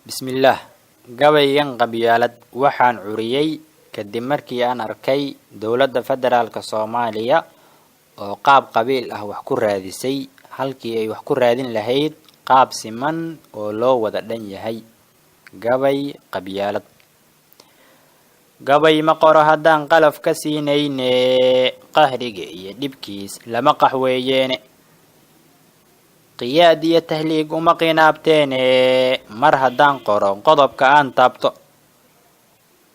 Bismillaah, gabaygan qabyaalad waxaan curiyey kadib markii aan arkay dowladda federaalka Soomaaliya oo qaab qabiil ah wax ku raadisay halkii ay wax ku raadin lahayd qaab siman oo loo wada dhan yahay. Gabay qabyaalad. Gabay ma qoro haddaan qalaf ka siinayne, qahriga iyo dhibkiis lama qaxweeyeene. Qiyaad iyo tahliig uma qinaabteene, mar haddaan qoro qodobka aan taabto.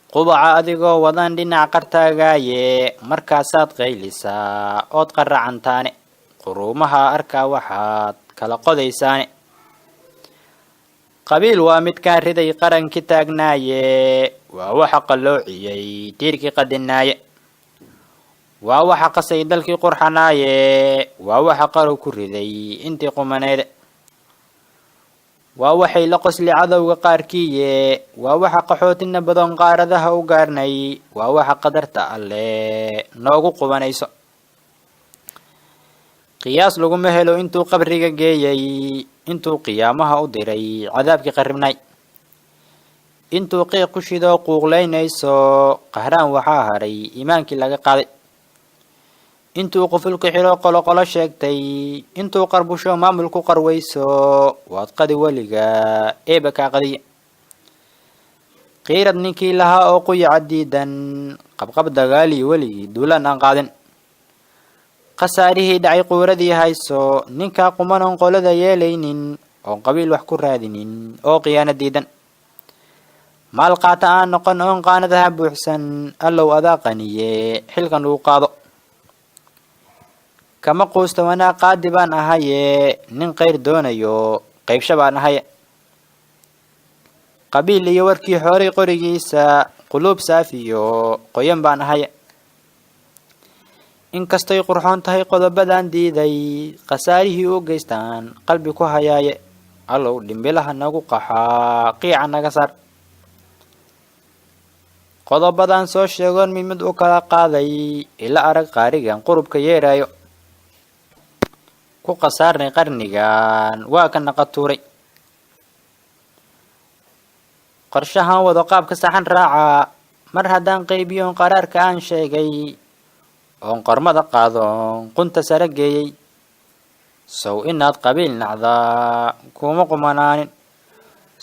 Qubaca adigoo wadan dhinac qartaagaaye, markaasaad qaylisaa ood qaracantaane. Quruumaha arkaa waxaad kala qodaysaane. Qabiil waa midkaan riday qarankii taagnaaye, waa waxa qalloociyey tiirkii qadinaaye. Waa waxa qasay dalkii qurxanaaye, waa waxa qarow ku riday intii qumaneede. Waa waxay la qosli cadowga qaarkiiye, waa waxa qaxootina badan qaaradaha u gaarnay, waa waxa qadarta alle noogu qubanayso. Qiyaas laguma helo intuu qabriga geeyey, intuu qiyaamaha u diray cadaabkii qarribnay. Intuu qiiq ku shidoo quuqlaynayso, qahraan waxaa haray iimaankii laga qaaday. Intuu qufulka xiro qoloqolo sheegtay, intuu qarbusho maamul ku qarwayso, waad qadi weligaa eeba kaa qadiya. Qiirad ninkii lahaa oo quyaca diidan, qabqab dagaaliyo weligii duulaan aan qaadin. Khasaarihii dhacay quuradii hayso, ninkaa quman oon qolada yeelaynin, oon qabiil wax ku raadinin, oo khiyaano diidan. Maal qaata aan noqon oon qaanadaha buuxsan, allow adaa qaniye xilkan uu qaado. Kama quusta wanaag qaadi baan ahaye, nin khayr doonayo qaybsha baan ahaye. Qabiil iyo warkii xooray qorigiisa, quluub saafiyo qoyan baan ahaye. Inkastoy qurxoon tahay qodobadan diiday, khasaarihii u geystaan qalbi ku hayaaye, allow dhimbilaha nagu qaxaa qiica naga saar. Qodobadan soo sheegoon mid mid u kala qaaday, ila arag qaarigan qurubka yeerayo. Ku khasaarnay qarnigan waa ka naqa tuuray. Qorshahan wado qaabka saxan raaca, mar haddaan qaybiyoon qaraarka aan sheegay, oon qormada qaadoon qunta sare geeyey, sow inaad qabiil nacdaa kuma qumanaanin,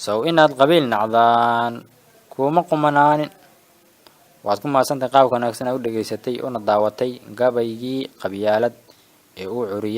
sow inaad qabiil nacdaan kuma qumanaanin. Waad ku mahadsantahay qaabka wanaagsan aa u dhegaysatay una daawatay gabaygii qabyaalad ee uu curiyay.